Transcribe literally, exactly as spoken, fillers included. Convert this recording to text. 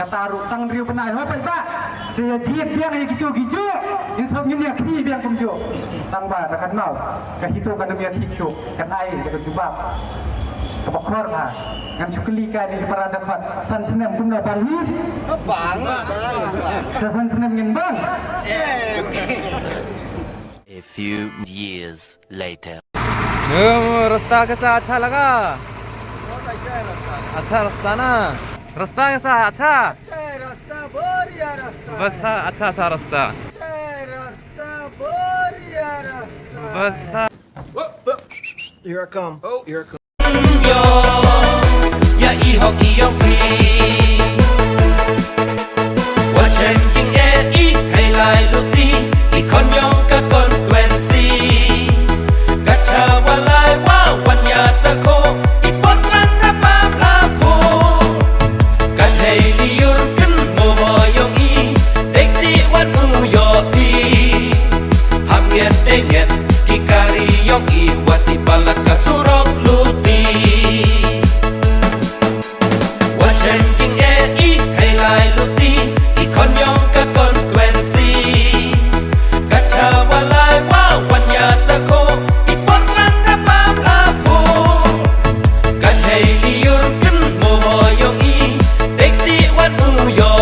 Kata ruh tang riew bnai hoi paidbah. Sa ïa jied biang ïa kito ki juh. Ngin sop ngin ïa khih biang kumjuh. Tang ba da ka nau ka HITO kan ym ïa khih shuh, kan ai da ka jubab kaba khor bha. Ngan shu kylli ka ni para dkhot, san snem kumno ban hi? Bang. Sa san snem ngin bang. A few years later. ओ, रास्ता कैसा, अच्छा लगा? बहुत अच्छा है रास्ता। अच्छा रास्ता ना? रास्ता कैसा, अच्छा? अच्छा है रास्ता, बढ़िया रास्ता बस है। हाँ, अच्छा सा रास्ता। अच्छा है रास्ता, बढ़िया रास्ता बस है। हाँ। Oh, oh, here I come. Oh, here I come. Ïa i hok i ïong phi. Wa cheng jingeh i hei lai luti. I khon ïong ka constituency. Ka cha wa lai wa wan ïa ta ko. I por lang na pam la po. Ka hei li yur ken mo mo ïong i. Dek ti wan u ïoh phi. Hap nget dek nget. Ki kari ïong i wa si palat ka surok luti. Wa cheng jingeh i hei lai luti. I khon ïong ka constituency. Ka cha wa lai wa wan ïa ta ko. I por lang na pam la po. Ka hei li yur ken mo mo ïong i. Dek ti wan u ïoh